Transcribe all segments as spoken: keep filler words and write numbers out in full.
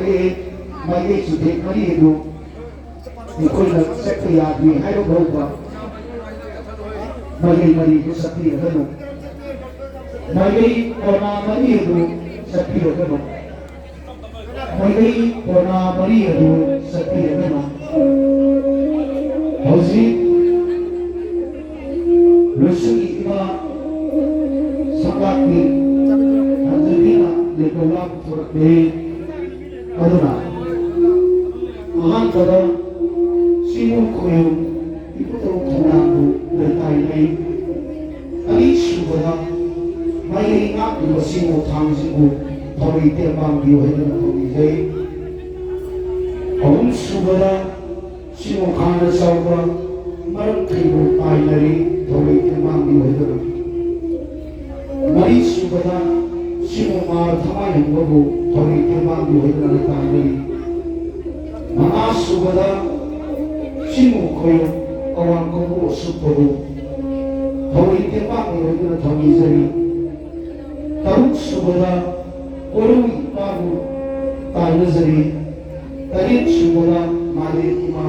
ꯃꯥꯏꯀꯩ ꯆꯨꯊꯦꯛ ꯃꯔꯤ ꯑꯗꯨ ꯑꯩꯈꯣꯏꯅ ꯆꯠꯄ ꯌꯥꯗꯦ ꯍꯥꯏꯕ ꯐꯥꯎꯕ ꯃꯥꯏꯀꯩ ꯃꯔꯤꯗꯨ ꯆꯠꯄꯤꯔꯒꯅꯨ꯫ ꯃꯥꯏꯀꯩ ꯀꯣꯅꯥ ꯃꯔꯤ ꯑꯗꯨ ꯆꯠꯄꯤꯔꯒꯅꯨ꯫ ꯃꯥꯏꯀꯩ ꯀꯣꯅꯥ ꯃꯔꯤ ꯑꯗꯨ ꯆꯠꯄꯤꯔꯒꯅꯨ꯫ ꯍꯧꯖꯤꯛ ꯂꯣꯏꯁꯤꯜꯂꯤꯕ ꯁꯛꯇꯥꯛꯀꯤ ꯍꯟꯖꯕꯤꯅ ꯂꯦꯀꯧꯂꯥ ꯄꯨꯊꯣꯔꯛꯂꯦ꯫ ꯑꯗꯨꯅ ꯑꯍꯥꯟꯕꯗ ꯆꯤꯡꯉꯨ ꯈꯣꯏꯌꯨ ꯏꯄꯨꯗꯧ ꯊꯧꯅꯥꯕꯨ ꯂꯩꯇꯥꯏꯅꯩ꯫ ꯑꯅꯤꯁꯨꯕꯗ ꯃꯥꯏꯀꯩ ꯉꯥꯛꯂꯤꯕ ꯆꯤꯡꯉꯨ ꯊꯥꯡꯁꯤꯕꯨ ꯊꯧꯔꯤ ꯇꯦꯟꯕꯥꯡꯕꯤꯌꯨ ꯍꯥꯏꯗꯨꯅ ꯊꯧꯅꯤꯖꯩ꯫ ꯑꯍꯨꯝꯁꯨꯕꯗ ꯁꯤꯃꯨ ꯈꯥꯅ ꯆꯥꯎꯕ ꯃꯔꯝ ꯀꯩꯕꯨ ꯄꯥꯏꯅꯔꯤ ꯊꯧꯔꯤ ꯇꯦꯟꯕꯥꯡꯕꯤꯌꯨ ꯍꯥꯏꯗꯨꯅ꯫ ꯃꯔꯤꯁꯨꯕꯗ ꯁꯤꯃꯨ ꯃꯥꯔ ꯊꯃꯥꯏꯍꯟꯕꯕꯨ ꯊꯧꯔꯤ ꯇꯦꯟꯕꯥꯡꯕꯤꯌꯨ ꯍꯥꯏꯗꯨꯅ ꯇꯥꯏꯅꯔꯤ꯫ ꯃꯉꯥꯁꯨꯕꯗ ꯁꯤꯃꯨ ꯈꯣꯏꯌꯨ ꯑꯋꯥꯡ ꯀꯧꯕ꯭ꯔꯨ ꯑꯁꯨꯞꯄꯕꯨ ꯊꯧꯔꯤ ꯇꯦꯟꯕꯥꯡꯕꯤꯌꯨ ꯍꯥꯏꯗꯨꯅ ꯊꯧꯅꯤꯖꯔꯤ꯫ ꯇꯔꯨꯛ ꯁꯨꯕꯗ ꯀꯣꯔꯧ ꯏꯄꯥꯕꯨ ꯇꯥꯏꯅꯖꯔꯤ꯫ ꯇꯔꯦꯠ ꯁꯨꯕꯗ ꯃꯥꯂꯦꯝ ꯏꯃꯥ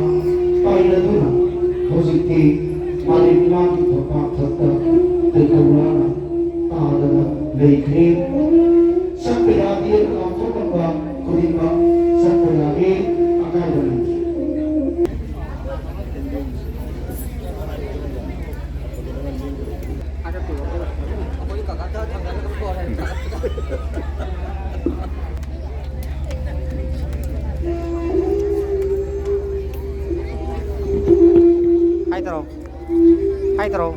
ꯇꯥꯏꯅꯗꯨꯅ ꯍꯧꯖꯤꯛꯇꯤ ꯃꯥꯂꯦꯝ ꯏꯃꯥꯒꯤ ꯐꯝꯄꯥꯛ ꯊꯛꯇ ꯂꯩꯀꯧꯂꯥꯅ ꯇꯥꯗꯅ ꯂꯩꯈ꯭ꯔꯦ꯫ ꯆꯠꯄ ꯌꯥꯗꯦꯅ ꯂꯥꯎꯊꯣꯛꯂꯝꯕ ꯈꯨꯗꯤꯡꯃꯛ ꯆꯠꯄ ꯌꯥꯔꯦ꯫ ꯑꯀꯥꯏꯕ ꯂꯩꯇꯦ꯫ ꯍꯥꯏ ꯇꯧꯔꯣ꯫ ꯍꯥꯏ ꯇꯧꯔꯣ꯫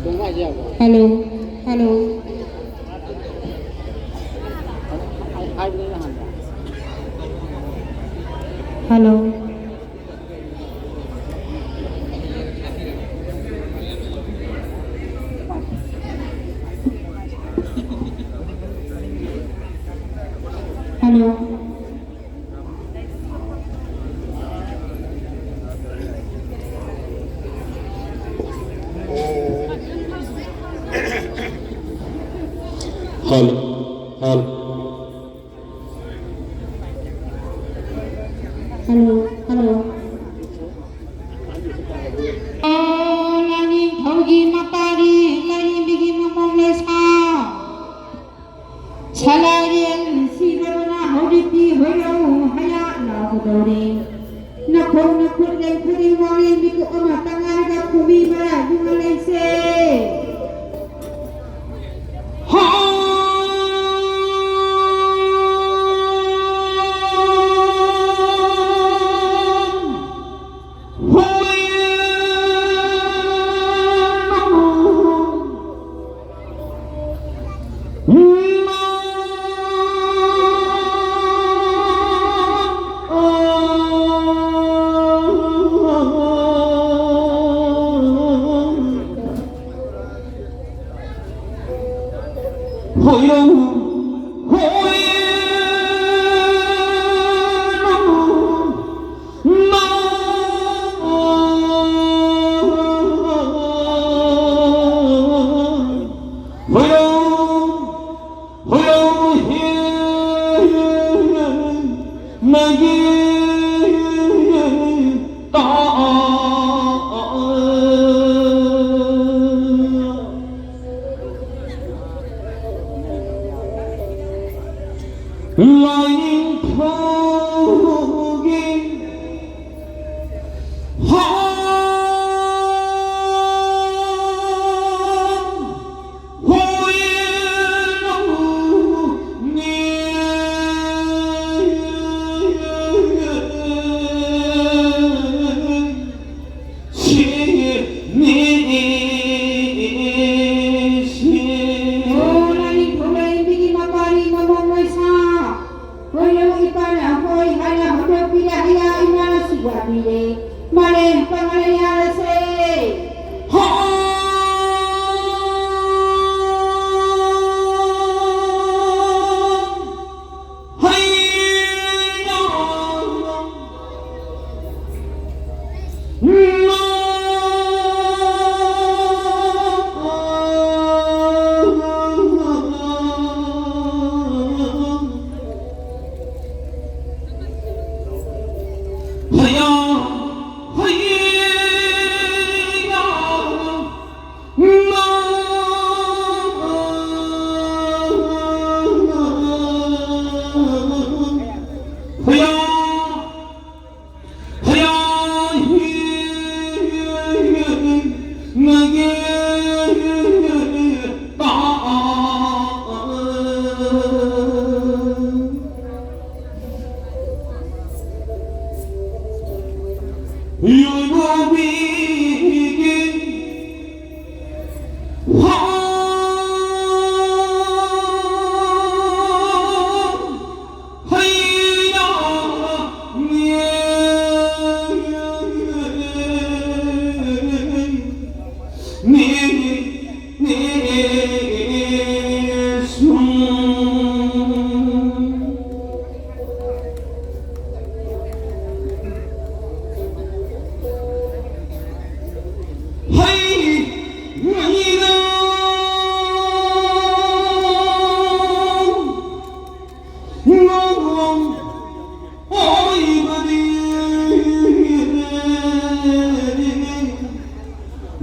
Hello, hello, hello. Hello. Hello. Hello. Hello. Hello. ꯑꯣ, ꯂꯥꯏꯅꯤꯡꯊꯧꯒꯤ ꯃꯄꯥꯔꯤ, ꯂꯥꯏꯔꯦꯝꯕꯤꯒꯤ ꯃꯃꯣꯝ ꯂꯩꯁꯥ꯫ ꯁꯂꯥꯏꯔꯦꯜ ꯁꯤꯗꯕꯅ ꯍꯧꯖꯤꯛꯇꯤ ꯍꯣꯏꯔꯧ ꯍꯌꯥ ꯂꯥꯎꯒꯗꯧꯔꯦ꯫ ꯅꯈꯣꯡ ꯅꯈꯨꯠ ꯂꯦꯡꯊꯣꯛꯏ ꯋꯥꯡꯂꯦꯟ ꯃꯤꯀꯨꯞ ꯑꯃꯇ ꯉꯥꯏꯔꯒ ꯈꯨꯃꯤ ꯃꯔꯥꯏꯗꯨꯅ ꯂꯩꯁꯦ꯫ ꯍꯥ!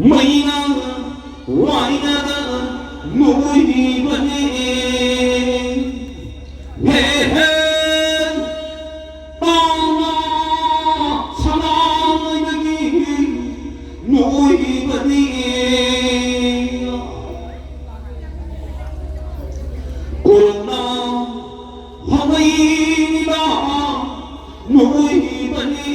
ꯃꯩꯅ ꯋꯥꯏꯅꯗ ꯅꯣꯏꯕꯅꯦ꯫ ꯍꯦ ꯍꯦ, ꯄꯥꯎꯅ ꯁꯅꯥꯃꯩꯗꯒꯤ ꯅꯣꯏꯕꯅꯦ꯫ ꯀꯣꯔꯣꯅꯥ ꯍꯋꯥꯏꯅ ꯅꯣꯏꯕꯅꯦ꯫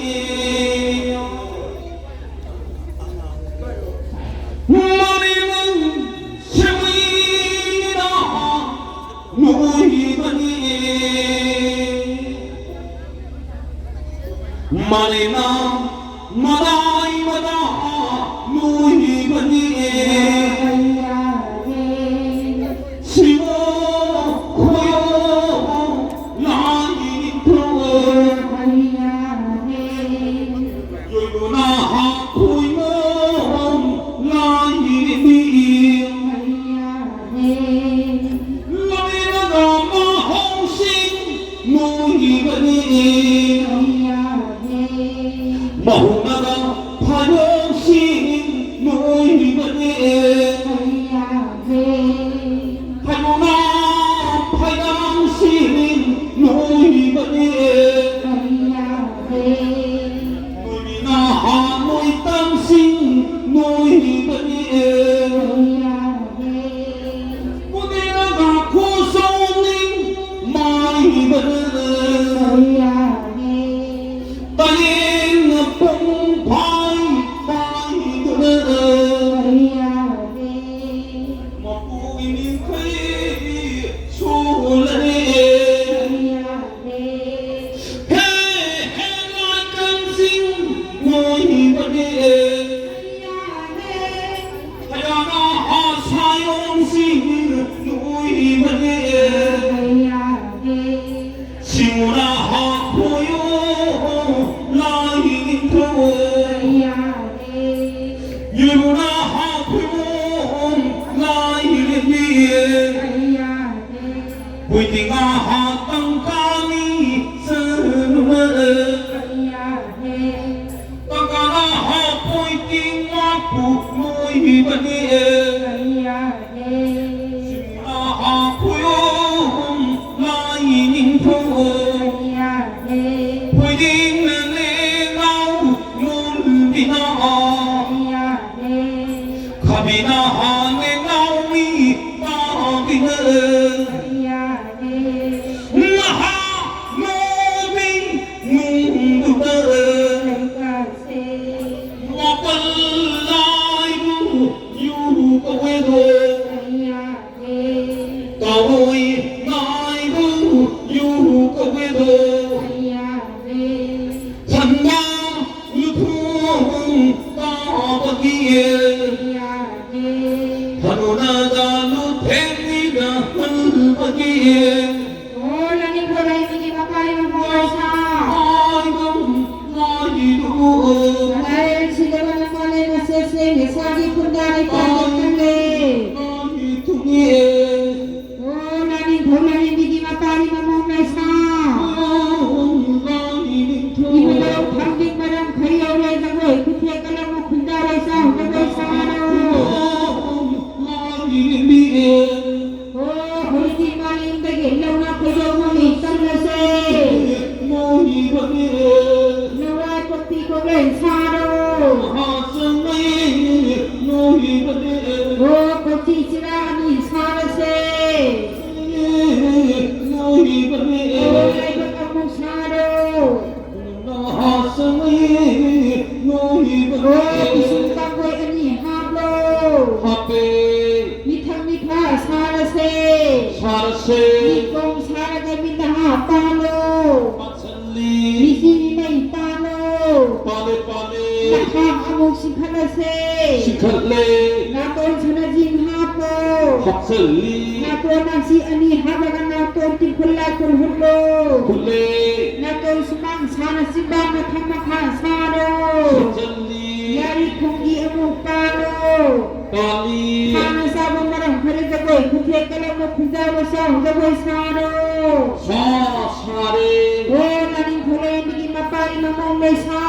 ꯃꯔꯤꯃꯪ ꯁꯦꯝꯃꯩꯅ ꯅꯣꯏꯕꯅꯦ꯫ ꯃꯔꯤꯃꯪ ꯃꯗꯥꯏ ꯃꯗꯥ ꯅꯣꯏꯕꯅꯦ꯫ ꯁꯤꯃꯣ ꯈꯣꯌꯣ ꯂꯥꯏ ꯅꯤꯡꯊꯧ꯫ ꯌꯣꯏꯕꯣꯅꯥ ꯍꯥ ꯈꯣꯏꯃꯣ ꯂꯥꯏ ꯅꯤꯡꯊꯧ꯫ ꯂꯣꯏꯅꯅ ꯃꯍꯧꯁꯤꯡ ꯅꯣꯏꯕꯅꯤ꯫ ꯍꯥꯏꯌꯣꯝꯁꯤꯡ ꯅꯣꯏꯕꯅꯦ꯫ ꯁꯤꯡꯅ ꯍꯥꯞꯄꯣꯌꯣ ꯂꯥꯏ ꯅꯤꯡꯊꯧ꯫ ꯌꯨꯝꯅ ꯍꯥꯞꯄꯣꯌꯣ ꯂꯥꯏ ꯂꯦꯝꯕꯤ꯫ ꯍꯨꯏꯗꯤ ꯉꯥꯏꯍꯥꯛ ꯇꯪꯀꯥꯅꯤ ꯆꯠꯂꯨꯔꯦ꯫ ꯇꯪꯀꯥꯅ ꯍꯥꯞꯄꯣꯏ ꯇꯤꯡ ꯃꯥꯄꯨ ꯃꯣꯏꯕꯅꯤ꯫ ꯁꯤꯡꯅ ꯍꯥꯞꯄꯣꯌꯣ ꯂꯥꯏ ꯅꯤꯡꯊꯧ꯫ ꯍꯨꯏꯗꯤꯡꯅꯅꯦ ꯅꯥꯎ ꯃꯣꯟꯕꯤꯅ꯫ ꯈꯥꯕꯤꯅ ꯍꯥꯟꯅꯦ ꯅꯥꯎꯃꯤ ꯇꯥꯕꯤꯅ꯫ ꯃꯍꯥ ꯃꯣꯕꯤ ꯅꯨꯡꯗꯨꯗ꯫ ꯃꯥꯄꯜ ꯂꯥꯏꯕꯨ ꯌꯨ ꯀꯧꯋꯦꯗꯣ꯫ ꯀꯧꯏ ꯂꯥꯏꯕꯨ ꯌꯨ ꯀꯧꯋꯦꯗꯣ꯫ ꯈꯟꯕ ꯂꯨꯊꯣꯡ ꯇꯥꯕꯒꯤ꯫ ꯍꯅꯨꯅꯒ ꯂꯨꯊꯦꯡꯅꯤꯒ ꯍꯟꯕꯒꯤ꯫ ꯑꯣ, ꯂꯥꯏꯅꯤꯡꯊꯧ ꯂꯥꯏꯃꯤꯒꯤ ꯃꯄꯥ ꯏꯃꯥ ꯃꯣꯏꯁꯥ꯫ ꯃꯥꯏꯕꯝ ꯃꯥꯏꯕꯨ꯫ ꯂꯥꯏꯔꯦꯟ ꯁꯤꯗꯕ ꯅꯄꯥ ꯂꯩꯃꯁꯦ ꯁꯦꯡꯅ ꯁꯥꯒꯤ ꯈꯨꯟꯗꯥ ꯂꯩꯇꯥꯗ ꯈꯜꯂꯦ꯫ ꯃꯥꯏ ꯊꯨꯡꯉꯦ꯫ ꯑꯣ, ꯂꯥꯏꯅꯤꯡꯊꯧ ꯂꯥꯏꯔꯦꯝꯕꯤꯒꯤ ꯃꯄꯥꯅꯤ ꯃꯃꯣꯝ ꯂꯩꯁꯥ꯫ ꯏꯕꯨꯙꯧ ꯊꯥꯡꯖꯤꯡ ꯃꯔꯝ ꯈꯩ ꯌꯧꯔꯦ ꯖꯒꯣꯏ ꯈꯨꯊꯦꯛ ꯀꯂꯝ ꯈꯨꯟꯗꯥ ꯂꯩꯁꯥ ꯖꯒꯣꯏ ꯁꯥꯔꯣ꯫ ꯑꯣ, ꯍꯧꯖꯤꯛꯇꯤ ꯃꯥꯂꯦꯝꯗꯒꯤ ꯂꯧꯅ ꯈꯣꯏꯗꯧ ꯃꯃꯤ ꯇꯝꯂꯁꯦ꯫ ꯂꯋꯥꯏ ꯄꯣꯛꯄꯤ ꯀꯣꯛꯂꯦꯟ ꯁꯥꯔꯣ꯫ ꯑꯣ, ꯀꯣꯆꯤ ꯆꯤꯔꯥ ꯑꯅꯤ ꯁꯥꯔꯁꯦ꯫ ꯂꯥꯏꯕꯛ ꯑꯃꯨꯛ ꯁꯥꯔꯣ꯫ ꯑꯣ, ꯄꯤꯁꯨꯝ ꯀꯥꯡꯈꯣꯏ ꯑꯅꯤ ꯍꯥꯞꯂꯣ꯫ ꯍꯥꯞꯄꯦ꯫ ꯃꯤꯊꯛ ꯃꯤꯐꯥ ꯁꯥꯔꯁꯦ꯫ ꯁꯥꯔꯁꯦ꯫ ꯃꯤꯀꯣꯡ ꯁꯥꯔꯒ ꯃꯤꯠ ꯅꯍꯥ ꯄꯥꯜꯂꯣ꯫ ꯄꯥꯜꯂꯤ꯫ ꯃꯤꯁꯤ ꯃꯤꯃꯩ ꯄꯥꯜꯂꯣ꯫ ꯄꯥꯜꯂꯦ, ꯄꯥꯜꯂꯦ꯫ ꯃꯈꯥ ꯑꯃꯨꯛ ꯁꯤꯡꯈꯠꯂꯁꯦ꯫ ꯁꯤꯡꯈꯠꯂꯦ꯫ ꯅꯥꯇꯣꯟ ꯁꯅꯥꯖꯤꯟ ꯍꯥꯞ ꯍꯥꯞꯆꯜꯂꯤ꯫ ꯅꯥꯇꯣꯟ ꯑꯁꯤ ꯑꯅꯤ ꯍꯥꯞꯂꯒ ꯅꯥꯇꯣꯟ ꯇꯤꯡꯈꯨꯜ ꯂꯥꯏꯈꯨꯜ ꯍꯨꯠꯂꯣ꯫ ꯍꯨꯠꯂꯦ꯫ ꯅꯥꯇꯣꯟ ꯁꯨꯃꯥꯡ ꯁꯥꯅ ꯆꯤꯟꯕꯥꯡ ꯃꯊꯛ ꯃꯈꯥ ꯁꯥꯔꯣ꯫ ꯁꯨꯞꯆꯜꯂꯤ꯫ ꯌꯥꯔꯤ ꯈꯣꯡꯒꯤ ꯑꯃꯨꯛ ꯄꯥꯜꯂꯣ꯫ ꯄꯥꯜꯂꯤ꯫ ꯈꯥꯅ ꯆꯥꯕ ꯃꯔꯝ ꯈꯔ ꯖꯒꯣꯏ ꯈꯨꯊꯦꯛ ꯀꯂꯛꯅ ꯈꯨꯟꯖꯥꯎꯅ ꯆꯥꯎ ꯖꯒꯣꯏ ꯁꯥꯔꯣ꯫ ꯁꯥ ꯁꯥꯔꯦ꯫ ꯑꯣ ꯂꯥꯅꯤꯡꯊꯧ ꯂꯩꯔꯦꯝꯕꯤꯒꯤ ꯃꯄꯥꯒꯤ ꯃꯃꯧ ꯂꯩꯁꯥ꯫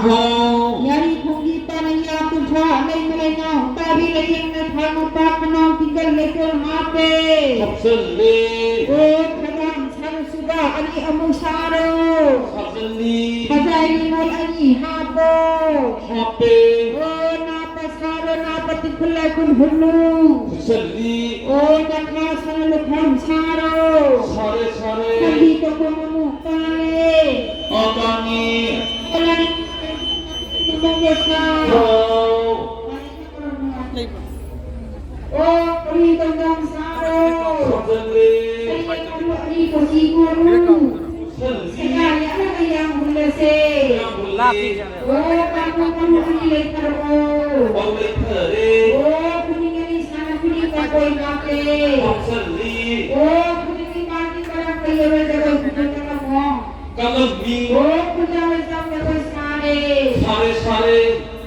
ꯍꯥꯎ꯫ ꯌꯥꯔꯤ ꯈꯣꯡꯒꯤ ꯄꯥꯅ ꯌꯥ ꯀꯨꯟꯊ꯭ꯔꯥ ꯂꯩꯃ ꯂꯩꯅꯥꯎ ꯇꯥꯕꯤ ꯂꯩꯌꯦꯡ ꯂꯩꯈꯥ ꯅꯨꯄꯥ ꯈꯅꯥꯎ ꯇꯤꯡꯒꯜ ꯂꯩꯀꯣꯜ ꯍꯥꯞꯄꯦ꯫ ꯍꯥꯞꯆꯜꯂꯦ꯫ ꯑꯣ ꯈꯗꯥꯡ ꯁꯥꯅ ꯁꯨꯕ ꯑꯅꯤ ꯑꯃꯨꯛ ꯁꯥꯔꯣ꯫ ꯁꯥꯖꯜꯂꯤ꯫ ꯈꯖꯥꯏ ꯅꯤꯉꯣꯜ ꯑꯅꯤ ꯍꯥꯞꯄꯣ꯫ ꯍꯥꯞꯄꯦ꯫ ꯑꯣ ꯅꯥꯄ ꯁꯥꯔꯣ ꯅꯥꯄ ꯇꯤꯡꯈꯨꯜ ꯂꯥꯏꯈꯨꯜ ꯍꯨꯜꯂꯨ꯫ ꯍꯨꯠꯆꯜꯂꯤ꯫ ꯑꯣ ꯅꯈꯥ ꯁꯥꯅ ꯂꯨꯈꯝ ꯁꯥꯔꯣ꯫ ꯁꯥꯔꯦ ꯁꯥꯔꯦ꯫ ꯈꯝꯕꯤ ꯇꯣꯡꯕ ꯃꯃꯨ ꯄꯥꯜꯂꯦ꯫ ꯑꯥ ꯄꯥꯡꯉꯤ꯫ ꯍꯥꯎ꯫ ꯑꯣ ꯄꯨꯔꯤ ꯇꯣꯡꯗꯝ ꯁꯥꯔꯣ꯫ ꯁꯥꯖꯜꯂꯦ꯫ ꯁꯔꯤ ꯑꯃꯨ ꯑꯅꯤ ꯀꯣꯆꯤ ꯀꯣꯔꯨ꯫ ꯁꯦꯒꯥꯏ ꯑꯃꯒ ꯌꯥꯝ ꯍꯨꯜꯂꯁꯦ꯫ ꯌꯥꯝ ꯍꯨꯜꯂꯤ꯫ ꯑꯣ ꯀꯥꯡꯄꯣꯛ ꯑꯃꯨ ꯑꯅꯤ ꯂꯩꯊꯔꯛꯑꯣ꯫ ꯑꯣ ꯂꯩꯊꯔꯦ꯫ ꯑꯣ ꯈꯨꯅꯤꯡ ꯑꯅꯤ ꯁꯥꯅ ꯈꯨꯅꯤꯡ ꯀꯥꯡꯄꯣꯏ ꯍꯥꯞꯄꯦ꯫ ꯍꯥꯞꯆꯜꯂꯤ꯫ ꯑꯣ ꯈꯨꯅꯤꯡ ꯅꯤꯄꯥꯜꯒꯤ ꯃꯔꯛꯇ ꯌꯦꯔꯣꯏ ꯖꯒꯣꯏ ꯈꯨꯗꯣꯡ ꯀꯂꯝꯃꯣ꯫ ꯀꯂꯝꯃꯤ꯫ ꯑꯣ ꯈꯨꯟꯗꯥ ꯂꯩꯆꯥꯡ ꯖꯒꯣꯏ ꯁꯥꯔꯦ꯫ ꯁꯥꯔꯦ ꯁꯥꯔꯦ꯫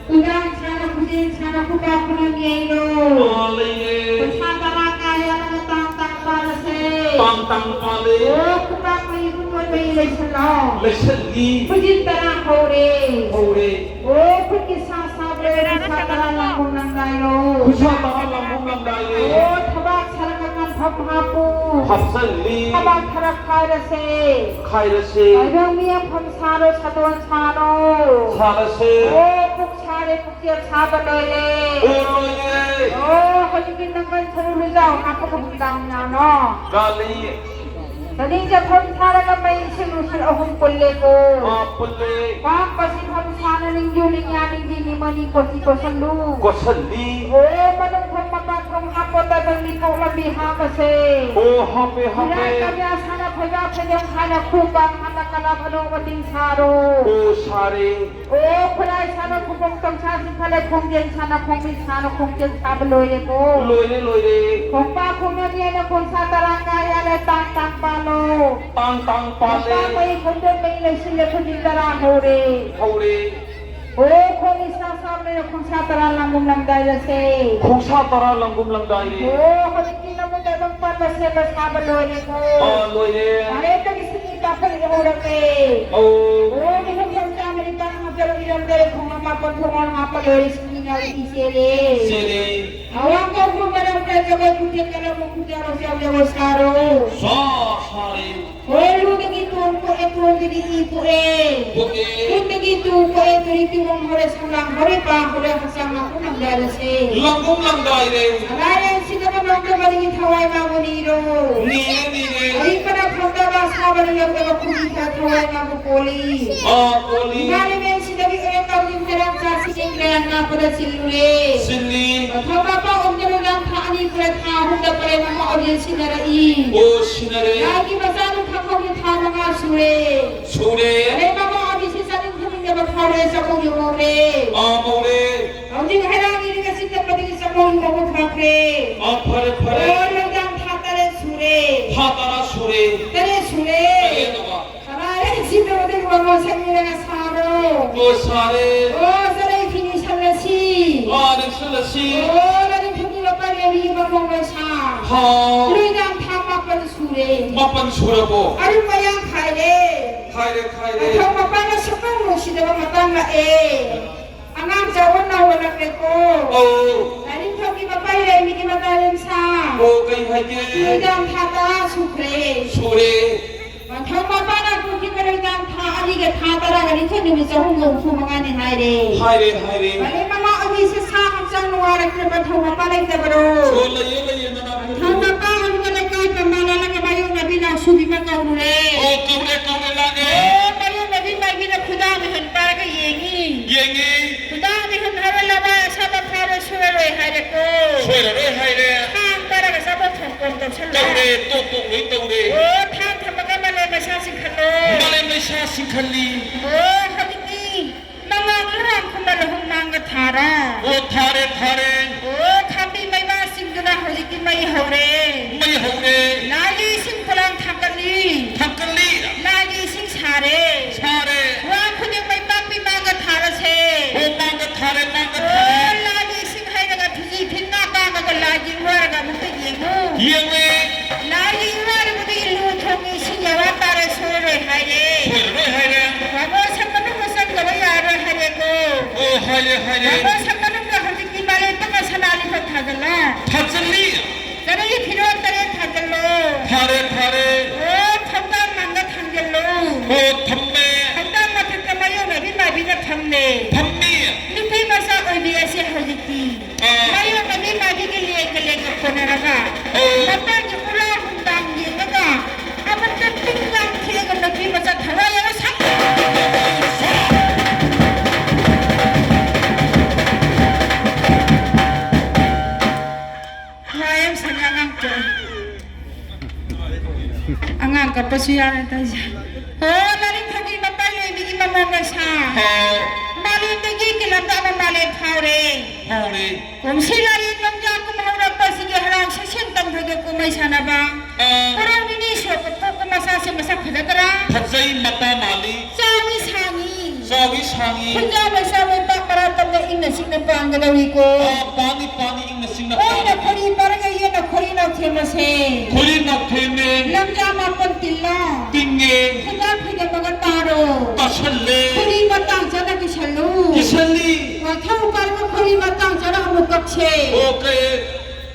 ꯈꯨꯗꯥꯡ ꯁꯥꯅ ꯈꯨꯖꯦꯡ ꯁꯥꯅ ꯈꯨꯄꯥꯛ ꯈꯨꯅꯝ ꯌꯩꯔꯣ꯫ ꯑꯥ ꯂꯩꯔꯦ꯫ ꯄꯩꯁꯥ ꯇꯔꯥ ꯀꯥ ꯌꯥꯜꯂꯒ ꯇꯥꯡ ꯇꯥꯡ ꯄꯥꯜꯂꯁꯦ꯫ ꯇꯥꯡ ꯇꯥꯡ ꯄꯥꯜꯂꯦ꯫ ꯑꯣ ꯈꯨꯄꯥꯛ ꯃꯌꯨ ꯈꯨꯇꯣꯟ ꯃꯌꯨ ꯂꯩꯁꯜꯂꯣ꯫ ꯂꯩꯁꯜꯂꯤ꯫ ꯈꯨꯖꯤꯟ ꯇꯔꯥ ꯍꯧꯔꯦ꯫ ꯍꯧꯔꯦ꯫ ꯑꯣ ꯈꯨꯠꯀꯤ ꯁꯥ ꯁꯥꯕ꯭ꯔꯦ ꯈꯨꯠꯁꯥ ꯇꯔꯥ ꯂꯥꯡꯕꯧ ꯅꯪꯒꯥꯏꯔꯣ꯫ ꯈꯨꯠꯁꯥ ꯇꯔꯥ ꯂꯥꯡꯕꯧ ꯅꯪꯒꯥꯏꯔꯣ꯫ ꯑꯣ ꯊꯕꯥꯛ ꯁꯔꯒ ꯉꯝꯐꯝ ꯍꯥꯞꯄꯨ꯫ ꯍꯥꯞꯆꯜꯂꯤ꯫ ꯊꯕꯥꯛ ꯊꯔꯛ ꯈꯥꯏꯔꯁꯦ꯫ ꯈꯥꯏꯔꯁꯦ꯫ ꯇꯥꯏꯕꯪ ꯃꯤꯌꯥꯝꯐꯝ ꯁꯥꯔꯣ ꯁꯥꯗꯣꯟ ꯁꯥꯔꯣ꯫ ꯁꯥꯔꯁꯦ꯫ ꯑꯣ ꯄꯨꯛ ꯁꯥꯔꯦ ꯄꯨꯛꯆꯦꯜ ꯁꯥꯕ ꯂꯣꯏꯔꯦ꯫ ꯑꯣ ꯂꯣꯏꯔꯦ꯫ ꯑꯣ ꯍꯧꯖꯤꯛꯇꯤ ꯅꯪꯒꯜ ꯁꯔꯨ ꯂꯨꯖꯥꯎ ꯍꯥꯞꯄꯒ ꯍꯨꯟꯗꯥꯡ ꯅꯥꯅꯣ꯫ ꯀꯥꯂꯤ꯫ ꯆꯅꯤꯡ ꯆꯥꯛꯈꯨꯝ ꯁꯥꯔꯒ ꯃꯩ ꯏꯁꯤꯡ ꯅꯨꯡꯁꯤꯠ ꯑꯍꯨꯝ ꯄꯨꯜꯂꯦꯀꯣ꯫ ꯑꯥ, ꯄꯨꯜꯂꯦ꯫ ꯄꯥꯛꯄ ꯁꯤꯟꯐꯝ ꯁꯥꯅ ꯅꯤꯡꯖꯨ ꯅꯤꯡꯌꯥ ꯅꯤꯡꯖꯤ ꯅꯤꯃꯅꯤ ꯀꯣꯆꯤ ꯀꯣꯠꯁꯜꯂꯨ꯫ ꯀꯣꯠꯁꯜꯂꯤ꯫ ꯑꯣ, ꯃꯅꯨꯡ ꯊꯣꯡ ꯃꯄꯥꯟ ꯊꯣꯡ ꯍꯥꯞꯄꯣ, ꯇꯥꯏꯕꯪ ꯃꯤꯊꯣꯛ ꯂꯝꯕꯤ ꯍꯥꯞꯄꯁꯦ꯫ ꯑꯣ, ꯍꯥꯞꯄꯦ, ꯍꯥꯞꯄꯦ꯫ ꯏꯔꯥꯏ ꯀꯃꯌꯥ ꯁꯥꯅ ꯐꯩꯕꯥꯛ ꯐꯩꯖꯣꯝ ꯍꯥꯟꯅ ꯈꯨꯕ, ꯍꯥꯟꯅ ꯀꯂꯞ ꯑꯅꯧꯕ ꯇꯤꯡ ꯁꯥꯔꯣ꯫ ꯑꯣ, ꯁꯥꯔꯦ꯫ ꯑꯣ, ꯈꯨꯔꯥꯏ ꯁꯥꯅ ꯈꯨꯕꯣꯡ ꯆꯣꯡꯁꯥ ꯆꯤꯡꯈꯠꯂꯦ, ꯈꯣꯡꯖꯦꯡ ꯁꯥꯅ ꯈꯣꯡꯕꯤ ꯁꯥꯅ ꯈꯣꯡꯖꯦꯡ ꯁꯥꯕ ꯂꯣꯏꯔꯦꯀꯣ꯫ ꯂꯣꯏꯔꯦ, ꯂꯣꯏꯔꯦ꯫ ꯈꯣꯡꯄꯥꯛ ꯈꯣꯡꯅꯅꯤ ꯍꯥꯏꯅ ꯈꯣꯡꯁꯥ ꯇꯔꯥ ꯉꯥ ꯌꯥꯜꯂꯦ, ꯇꯥꯡ ꯇꯥꯡ ꯄꯥꯜꯂꯣ꯫ ꯇꯥꯡ ꯇꯥꯡ ꯄꯥꯜꯂꯦ꯫ ꯈꯣꯡꯄꯥꯛ ꯃꯩ ꯈꯣꯡꯖꯣꯝ ꯃꯩ ꯂꯩꯁꯤꯜꯂꯦ, ꯈꯨꯖꯤꯡ ꯇꯔꯥ ꯍꯧꯔꯦ꯫ ꯍꯧꯔꯦ꯫ ꯑꯣ, ꯈꯣꯡ ꯏꯁꯥ ꯁꯥꯕꯅ ꯈꯣꯡꯁꯥ ꯇꯔꯥ ꯂꯥꯡꯒꯨꯝ ꯂꯥꯡꯗꯥꯏꯔꯁꯦ꯫ ꯈꯣꯡꯁꯥ ꯇꯔꯥ ꯂꯥꯡꯒꯨꯝ ꯂꯥꯡꯗꯥꯏꯔꯦ꯫ ꯑꯣ, ꯍꯧꯖꯤꯛꯇꯤ ꯅꯃꯨꯛ ꯇꯥꯏꯕꯪ ꯄꯥꯟꯕ ꯁꯦꯝꯕ ꯁꯥꯕ ꯂꯣꯏꯔꯦꯀꯣ꯫ ꯑꯥ, ꯂꯣꯏꯔꯦ꯫ ꯃꯔꯦꯞꯇꯒꯤ ꯁꯤꯡ ꯀꯥꯞꯊꯔꯒ ꯍꯧꯔꯛꯂꯦ꯫ ꯑꯧ꯫ ꯑꯣ, ꯃꯤꯍꯨꯠ ꯆꯥꯝꯃ ꯅꯤꯄꯥꯟ ꯍꯥꯞꯆꯔ ꯏꯔꯝꯗ ꯈꯣꯡ ꯑꯃ ꯄꯣꯟꯊꯣꯛ ꯍꯥꯞꯄ ꯂꯣꯏꯔꯦ, ꯁꯤꯡ ꯏꯆꯦꯔꯦ꯫ ꯆꯦꯔꯦ꯫ ꯑꯋꯥꯡ ꯀꯧꯕ꯭ꯔꯨ ꯃꯔꯛꯇ ꯖꯒꯣꯏ ꯈꯨꯊꯦꯛ ꯀꯂꯝ ꯃꯈꯨꯟ ꯌꯥꯎꯔꯣ, ꯌꯥꯎ ꯖꯒꯣꯏ ꯁꯥꯔꯣ꯫ ꯁꯥ ꯁꯥꯔꯦ꯫ ꯍꯣꯏ, ꯂꯨꯗꯒꯤ ꯇꯣꯟ ꯄꯣꯛꯑꯦ, ꯇꯣꯟꯗꯒꯤ ꯏ ꯄꯣꯛꯑꯦ꯫ ꯄꯣꯛꯑꯦ꯫ ꯏꯗꯒꯤ ꯇꯨ ꯄꯣꯛꯑꯦ, ꯇꯨꯔꯤ ꯇꯤꯋꯣꯡ ꯍꯧꯔꯦ, ꯁꯝꯂꯥꯡ ꯍꯧꯔꯦ, ꯄꯥ ꯍꯧꯔꯦ, ꯍꯛꯆꯥꯡ ꯉꯥꯛꯄ ꯉꯝꯗꯔꯁꯦ꯫ ꯂꯪꯒꯣꯡ ꯂꯪꯒꯥꯏꯔꯦ꯫ ꯑꯅꯥ ꯑꯌꯦꯛ ꯁꯤꯗꯕ ꯅꯣꯡꯗꯝꯕꯗꯒꯤ ꯊꯋꯥꯏ ꯃꯥꯕꯨ ꯅꯤꯔꯣ꯫ ꯅꯤꯔꯦ, ꯅꯤꯔꯦ꯫ ꯑꯔꯤꯡꯕꯅ ꯐꯪꯗꯕ, ꯑꯁꯥꯕꯅ ꯌꯧꯗꯕ ꯈꯨꯕꯤ ꯈꯔ ꯊꯋꯥꯏ ꯃꯥꯕꯨ ꯀꯣꯜꯂꯤ꯫ ꯑꯥ, ꯀꯣꯜꯂꯤ꯫ ꯏꯃꯥ ꯂꯩꯃꯦꯟꯁꯤꯗꯒꯤ ꯑꯣꯏꯔꯛ ꯇꯧꯔꯤ ꯀꯩꯔꯥꯛ ꯆꯥꯁꯤ ꯏꯪ ꯀꯌꯥ ꯉꯥꯛꯄꯗ ꯆꯤꯜꯂꯨꯔꯦ꯫ ꯆꯤꯜꯂꯤ꯫ ꯃꯊꯧ ꯃꯄꯥ ꯑꯣꯟꯗꯨꯅ ꯊꯥ ꯑꯅꯤ ꯄꯨꯔꯦ, ꯊꯥ ꯑꯍꯨꯝꯗ ꯄꯔꯦꯡ ꯑꯃ ꯑꯣꯏꯔꯦ ꯁꯤꯟꯅꯔꯛꯏ꯫ ꯑꯣ, ꯁꯤꯟꯅꯔꯦ꯫ ꯂꯥꯏꯒꯤ ꯃꯆꯥꯅ ꯈꯪꯍꯧꯗꯦ ꯊꯥ ꯃꯉꯥ ꯁꯨꯔꯦ꯫ ꯁꯨꯔꯦ꯫ ꯄꯔꯦꯡ ꯑꯃ ꯑꯣꯏꯔꯤꯁꯤ ꯆꯥꯅꯤꯡ ꯊꯛꯅꯤꯡꯗꯕ ꯐꯥꯎꯔꯦ, ꯆꯥꯛꯈꯨꯝ ꯌꯧꯍꯧꯔꯦ꯫ ꯑꯥ, ꯃꯧꯔꯦ꯫ ꯍꯧꯖꯤꯛ ꯍꯩꯔꯥꯡꯒꯤꯗꯤ ꯉꯁꯤ ꯆꯠꯄꯗꯒꯤ ꯆꯥꯛꯈꯨꯝ ꯃꯧꯕ ꯐꯈ꯭ꯔꯦ꯫ ꯑꯥ, ꯐꯔꯦ, ꯐꯔꯦ꯫ ꯑꯣ, ꯂꯧꯗꯥꯡ ꯊꯥ ꯇꯔꯦꯠ ꯁꯨꯔꯦ꯫ ꯊꯥ ꯇꯔꯥ ꯁꯨꯔꯦ꯫ ꯇꯔꯦꯠ ꯁꯨꯔꯦ꯫ ꯇꯔꯦꯠ ꯑꯃ꯫ ꯀꯅꯥꯔꯦ ꯁꯤꯗꯕꯗꯒꯤ ꯋꯥꯉꯣ ꯁꯛꯅꯤꯔꯒ ꯁꯥꯔꯣ꯫ ꯑꯣ, ꯁꯥꯔꯦ꯫ ꯑꯣ, ꯆꯔꯩ ꯐꯤ ꯅꯤꯡꯁꯜꯂꯁꯤ꯫ ꯑꯥ, ꯅꯤꯡꯁꯜꯂꯁꯤ꯫ ꯑꯣ, ꯂꯥꯏꯔꯤꯛ ꯐꯝꯃꯤꯕ ꯄꯔꯦꯡꯒꯤ ꯃꯃꯧ ꯂꯣꯏꯁꯥ꯫ ꯍꯥꯎ꯫ ꯂꯣꯏꯗꯥꯡ ꯊꯥ ꯃꯥꯄꯟ ꯁꯨꯔꯦ꯫ ꯃꯥꯄꯟ ꯁꯨꯔꯕꯣ? ꯑꯔꯨꯝ ꯑꯌꯥꯡ ꯈꯥꯏꯔꯦ꯫ ꯈꯥꯏꯔꯦ, ꯈꯥꯏꯔꯦ꯫ ꯃꯊꯧ ꯃꯄꯥꯅ ꯁꯨꯛꯅꯨꯡ ꯅꯨꯡꯁꯤꯗꯕ ꯃꯇꯥꯡ ꯂꯥꯛꯑꯦ꯫ ꯑꯉꯥꯡ ꯆꯥꯎꯕ ꯅꯥꯎꯕ ꯂꯥꯛꯂꯦꯀꯣ꯫ ꯑꯧ꯫ ꯂꯥꯏꯅꯤꯡꯊꯧꯒꯤ ꯃꯄꯥ ꯏꯔꯩꯃꯤꯒꯤ ꯃꯇꯥ ꯂꯦꯝꯁꯥ꯫ ꯑꯣ, ꯀꯩ ꯍꯥꯏꯒꯦ? ꯅꯨꯃꯤꯗꯥꯡ ꯊꯥ ꯇꯔꯥ ꯁꯨꯈ꯭ꯔꯦ꯫ ꯁꯨꯔꯦ꯫ ꯃꯊꯧ ꯃꯄꯥꯅ ꯄꯨꯈꯤꯕ ꯅꯨꯃꯤꯗꯥꯡ ꯊꯥ ꯑꯅꯤꯒ ꯊꯥ ꯇꯔꯥꯒ ꯅꯤꯊꯣꯏ ꯅꯨꯃꯤꯠ ꯆꯍꯨꯝꯒ ꯍꯨꯝꯐꯨ ꯃꯉꯥꯅꯤ ꯍꯥꯏꯔꯦ꯫ ꯍꯥꯏꯔꯦ, ꯍꯥꯏꯔꯦ꯫ ꯃꯔꯤ ꯃꯃꯥ ꯑꯅꯤꯁꯦ ꯁꯥ ꯍꯛꯆꯥꯡ ꯅꯨꯡꯉꯥꯏꯔꯛꯇ꯭ꯔꯦ, ꯃꯊꯧ ꯃꯄꯥ ꯂꯩꯇꯕ꯭ꯔꯣ? ꯑꯣ, ꯂꯩꯌꯦ, ꯂꯩꯌꯦ, ꯅꯅꯥꯎ꯫ ꯃꯊꯧ ꯃꯄꯥ ꯑꯗꯨꯒ ꯂꯩꯀꯥꯏ ꯄꯝꯕ ꯂꯥꯜꯂꯒ ꯃꯥꯌꯣꯛꯅꯕꯤ ꯅꯥꯎꯁꯨꯕꯤ ꯑꯃ ꯀꯧꯔꯨꯔꯦ꯫ ꯑꯣ, ꯀꯧꯔꯦ, ꯀꯧꯔꯦ, ꯂꯥꯛꯑꯦ꯫ ꯑꯣ, ꯃꯥꯌꯣꯛꯅꯕꯤ ꯃꯥꯏꯕꯤꯅ ꯈꯨꯗꯥꯡ ꯃꯤꯍꯨꯟ ꯄꯥꯏꯔꯒ ꯌꯦꯡꯉꯤ꯫ ꯌꯦꯡꯉꯤ꯫ ꯈꯨꯗꯥꯡ ꯃꯤꯍꯨꯟ ꯍꯥꯏꯔ ꯂꯋꯥꯏ ꯑꯁꯥꯕ ꯐꯥꯎꯔꯦ ꯁꯣꯏꯔꯔꯣꯏ ꯍꯥꯏꯔꯦꯀꯣ꯫ ꯁꯣꯏꯔꯔꯣꯏ ꯍꯥꯏꯔꯦ꯫ ꯊꯥꯡ ꯄꯥꯏꯔꯒ ꯆꯥꯕ ꯊꯣꯡ ꯀꯣꯟ ꯇꯧꯁꯜꯂꯦ꯫ ꯇꯧꯔꯦ, ꯇꯣꯛ ꯇꯣꯛ ꯂꯣꯏ ꯇꯧꯔꯦ꯫ ꯑꯣ, ꯊꯥꯡ ꯁꯥ ꯁꯤꯡꯈꯠꯂꯤ꯫ ꯑꯣ, ꯍꯧꯖꯤꯛꯇꯤ ꯃꯉꯥꯜ ꯍꯔꯥꯡ ꯈꯨꯝꯕ ꯂꯧꯍꯨꯝ ꯃꯥꯡꯒ ꯊꯥꯔ꯫ ꯑꯣ, ꯊꯥꯔꯦ, ꯊꯥꯔꯦ꯫ ꯑꯣ, ꯈꯥꯝꯕꯤ ꯃꯩꯕꯥꯁꯤꯡꯗꯨꯅ ꯍꯧꯖꯤꯛꯇꯤ ꯃꯩ ꯍꯧꯔꯦ꯫ ꯃꯩ ꯍꯧꯔꯦ꯫ ꯂꯥꯏꯒꯤ ꯏꯁꯤꯡ ꯄꯣꯂꯥꯡ ꯊꯥꯡꯒꯠꯂꯤ꯫ ꯊꯥꯡꯒꯠꯂꯤ꯫ ꯂꯥꯏꯒꯤ ꯏꯁꯤꯡ ꯁꯥꯔꯦ꯫ ꯁꯥꯔꯦ꯫ ꯋꯥ ꯈꯨꯗꯤꯡ ꯃꯩ ꯄꯥꯛꯄꯤ ꯃꯥꯡꯒ ꯊꯥꯔꯁꯦ꯫ ꯑꯣ, ꯃꯥꯡꯒ ꯊꯥꯔꯦ, ꯃꯥꯡꯒ ꯑꯣ, ꯊꯥꯔꯦ꯫ ꯂꯥꯏꯒꯤ ꯏꯁꯤꯡ ꯍꯩꯔꯒ ꯐꯤꯖꯤ ꯐꯤꯟ ꯉꯥ ꯀꯥꯡꯉꯒ ꯂꯥꯏꯒꯤ ꯏꯋꯥꯔꯒ ꯑꯃꯨꯛꯇ ꯌꯦꯡꯉꯨ꯫ ꯌꯦꯡꯉꯦ꯫ ꯂꯥꯏꯒꯤ ꯏꯋꯥꯔꯕꯨꯗꯤ ꯂꯨ ꯊꯣꯡꯒꯤ ꯏꯁꯤꯡ ꯌꯥꯋꯥ ꯇꯥꯔꯦ ꯁꯣꯏꯔꯣꯏ ꯍꯥꯏꯔꯦ꯫ ꯁꯣꯏꯔꯣꯏ ꯍꯥꯏꯔꯦ꯫ ꯕꯥꯃꯣꯟ ꯁꯪ ꯃꯅꯨꯡꯗ ꯆꯪꯗꯕ ꯌꯥꯔꯣꯏ ꯍꯥꯏꯔꯦꯀꯣ꯫ ꯑꯣ, ꯍꯥꯏꯔꯦ, ꯍꯥꯏꯔꯦ꯫ ꯕꯥꯃꯣꯟ ꯁꯪ ꯃꯅꯨꯡꯗ ꯍꯧꯖꯤꯛꯇꯤ ꯃꯥꯂꯦꯝ ꯄꯨꯝꯅ ꯁꯅꯥ ꯂꯤꯛꯈꯣꯛ ꯊꯥꯖꯤꯜꯂꯣ꯫ ꯊꯥꯖꯤꯜꯂꯤ꯫ ꯆꯔꯩ ꯐꯤꯔꯣꯜ ꯇꯔꯦꯠ ꯊꯥꯖꯤꯜꯂꯣ꯫ ꯊꯥꯔꯦ, ꯊꯥꯔꯦ꯫ ꯑꯣ, ꯊꯧꯗꯥꯡ ꯃꯥꯡꯗ ꯊꯥꯡꯖꯤꯜꯂꯣ꯫ ꯑꯣ, ꯊꯝꯃꯦ꯫ ꯊꯧꯗꯥꯡ ꯃꯊꯛꯇ ꯃꯥꯌꯣꯛꯅꯕꯤ ꯃꯥꯏꯕꯤꯅ ꯊꯝꯃꯦ꯫ ꯊꯝꯃꯤ꯫ ꯅꯨꯄꯤ ꯃꯆꯥ ꯑꯣꯏꯕꯤ ꯑꯁꯦ ꯍꯧꯖꯤꯛꯇꯤ ꯑꯥ꯫ ꯃꯥꯌꯣꯛꯅꯕꯤ ꯃꯥꯏꯕꯤꯒꯤ ꯂꯦꯡꯒ ꯂꯦꯡꯒ ꯀꯣꯟꯅꯔꯒ ꯑꯣ꯫ ꯃꯄꯥꯒꯤ ꯎꯂꯥ ꯅꯨꯡꯗꯥꯡ ꯌꯦꯡꯉꯒ ꯑꯃꯨꯛꯇ ꯇꯤꯡ ꯂꯥꯡ ꯊꯦꯛꯑꯒ ꯅꯨꯄꯤ ꯃꯆꯥ ꯊꯋꯥꯏ ꯌꯥꯎ ꯁꯛ ꯋꯥ ꯌꯥꯝ ꯁꯪꯉꯦ ꯑꯉꯥꯡ ꯀꯞꯄ꯫ ꯑꯉꯥꯡ ꯀꯞꯄꯁꯨ ꯌꯥꯔꯦ ꯇꯧꯔꯤꯁꯦ꯫ ꯑꯣ, ꯂꯥꯏꯔꯤꯛ ꯐꯥꯎꯒꯤ ꯃꯄꯥ ꯂꯣꯏꯕꯤꯒꯤ ꯃꯃꯣꯝ ꯃꯁꯥ꯫ ꯍꯥꯎ꯫ ꯃꯥꯂꯦꯝꯗꯒꯤ ꯀꯤꯂꯝꯗ ꯑꯃ ꯃꯥꯂꯦꯝ ꯐꯥꯎꯔꯦ꯫ ꯐꯥꯎꯔꯦ꯫ ꯀꯨꯝꯁꯤ ꯂꯥꯂꯦꯟ ꯂꯣꯡꯖꯥ ꯀꯨꯝꯍꯧꯔꯛꯄꯁꯤꯒꯤ ꯍꯔꯥꯎ ꯁꯦꯁꯟ ꯇꯝꯊꯒꯦ ꯀꯨꯝꯍꯩ ꯁꯥꯟꯅꯕ꯫ ꯑꯥ꯫ ꯀꯣꯔꯧ ꯅꯤꯅꯤ ꯁꯣꯛꯄ ꯄꯣꯛꯄ ꯃꯆꯥꯁꯦ ꯃꯁꯛ ꯐꯖꯗ꯭ꯔꯥ? ꯐꯖꯩ ꯃꯇꯥ ꯃꯥꯜꯂꯤ꯫ ꯆꯥꯎꯏ ꯁꯥꯡꯏ꯫ ꯆꯥꯎꯏ ꯁꯥꯡꯏ꯫ ꯈꯨꯟꯖꯥ ꯃꯩꯁꯥ ꯃꯩꯄꯥꯛ ꯃꯔꯥ ꯇꯝꯅ ꯏꯪꯅ ꯆꯤꯛꯅ ꯄꯥꯟꯒꯗꯧꯔꯤꯀꯣ꯫ ꯑꯥ, ꯄꯥꯅꯤ, ꯄꯥꯅꯤ, ꯏꯪꯅ ꯆꯤꯛꯅ ꯑꯣꯏꯅ ꯄꯥꯅꯤ꯫ ꯈꯣꯔꯤ ꯄꯥꯔꯒ ꯌꯦꯠꯅ ꯈꯣꯔꯤ ꯅꯥꯎꯊꯦꯝꯃꯁꯦ꯫ ꯈꯣꯔꯤ ꯅꯥꯎꯊꯦꯝꯃꯦ꯫ ꯂꯝꯖꯥ ꯃꯥꯄꯟ ꯇꯤꯜꯂꯣ꯫ ꯇꯤꯡꯉꯦ꯫ ꯈꯨꯟꯖꯥ ꯈꯣꯏꯗꯝꯃꯒ ꯇꯥꯔꯣ꯫ ꯇꯥꯁꯜꯂꯦ꯫ ꯈꯣꯔꯤ ꯃꯇꯥꯡ ꯆꯥꯅ ꯀꯤꯁꯜꯂꯨ꯫ ꯀꯤꯁꯜꯂꯤ꯫ ꯋꯥꯊꯧ ꯄꯥꯔꯒ ꯈꯣꯔꯤ ꯃꯇꯥꯡ ꯆꯥꯅ ꯑꯃꯨꯛ ꯀꯛꯁꯦ꯫ ꯑꯣ, ꯀꯛꯑꯦ꯫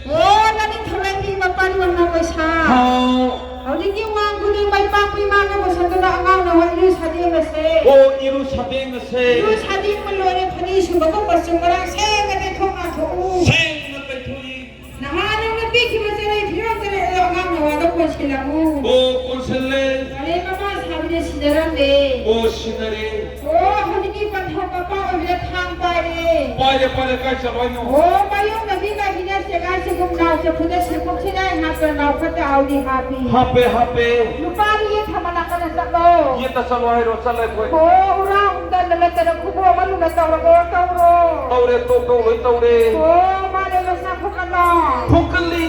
ꯑꯣ, ꯅꯪꯒꯤ ꯊꯧꯔꯥꯏꯕꯤ ꯃꯄꯥꯔꯤ ꯃꯃꯥ ꯃꯩꯁꯥ꯫ ꯍꯥꯎ꯫ ꯍꯧꯖꯤꯛꯀꯤ ꯋꯥꯡ ꯈꯨꯗꯤꯡ ꯃꯩ ꯄꯥꯛꯄꯤ ꯃꯥꯅ ꯄꯨꯁꯟꯗꯨꯅ ꯑꯉꯥꯡ ꯅꯍꯥ ꯏꯔꯨ ꯁꯥꯗꯦꯡ ꯑꯁꯦ꯫ ꯑꯣ, ꯏꯔꯨ ꯁꯥꯗꯦꯡ ꯑꯁꯦ꯫ ꯏꯔꯨ ꯁꯥꯗꯦꯡꯕ ꯂꯣꯏꯔꯦ, ꯐꯅꯤ ꯁꯨꯕꯒ ꯃꯆꯨꯝ ꯃꯔꯥꯡ ꯁꯦꯡꯅ ꯇꯩꯊꯣꯛ ꯅꯥꯊꯣꯛꯎ꯫ ꯁꯦꯡꯅ ꯇꯩꯊꯣꯛꯏ꯫ ꯅꯍꯥꯟ ꯅꯪꯅ ꯄꯤꯈꯤꯕ ꯆꯦꯔꯩ ꯐꯤꯔꯣꯜ ꯆꯦꯔꯩ ꯑꯗꯣ ꯑꯉꯥꯡ ꯅꯋꯥꯗ ꯀꯣꯟꯁꯤꯜꯂꯝꯃꯨ꯫ ꯑꯣ, ꯀꯣꯟꯁꯤꯜꯂꯦ꯫ ꯀꯥꯂꯦꯟ ꯃꯄꯥ ꯁꯥꯕꯤꯅ ꯁꯤꯟꯅꯔꯝꯂꯦ꯫ ꯑꯣ, ꯁꯤꯟꯅꯔꯦ꯫ ꯑꯣ, ꯍꯧꯖꯤꯛꯇꯤ ꯄꯟꯊꯧ ꯃꯄꯥ ꯑꯣꯏꯕꯗ ꯊꯥꯡ ꯄꯥꯏꯔꯦ꯫ ꯄꯥꯏꯔꯦ, ꯄꯥꯏꯔꯦ, ꯀꯥꯏ ꯆꯠꯂꯣ ꯍꯥꯏꯅꯣ? ꯑꯣ, ꯃꯥꯌꯣꯛꯅꯕꯤ ꯃꯥꯏꯕꯤꯅ ꯆꯦꯒꯥꯏ ꯆꯦꯒꯨꯝ ꯅꯥꯎ ꯆꯐꯨꯗ ꯁꯦꯡꯗꯣꯛꯁꯤꯅ ꯍꯥꯞꯄ ꯅꯥꯎ ꯐꯠꯇ ꯍꯥꯎꯗꯤ ꯍꯥꯞꯄꯤ꯫ ꯍꯥꯞꯄꯦ, ꯍꯥꯞꯄꯦ꯫ ꯅꯨꯄꯥꯒꯤ ꯌꯦꯛ ꯃꯅꯥꯛꯇ ꯆꯠꯂꯣ꯫ ꯌꯦꯠꯇ ꯆꯠꯂꯣ ꯍꯥꯏꯔꯣ, ꯆꯠꯂꯦ ꯑꯩꯈꯣꯏ꯫ ꯑꯣ, ꯎꯔꯥ ꯎꯝꯗ ꯅꯠꯇ꯭ꯔꯒ ꯈꯨꯕꯣꯝ ꯑꯃ ꯂꯨꯅ ꯇꯧꯔꯒ ꯇꯧꯔꯣ꯫ ꯇꯧꯔꯦ, ꯇꯣꯛ ꯇꯧ ꯂꯣꯏ ꯇꯧꯔꯦ꯫ ꯑꯣ, ꯃꯥꯅꯦ, ꯃꯁꯥ ꯐꯨꯀꯠꯂꯣ꯫ ꯐꯨꯀꯠꯂꯤ꯫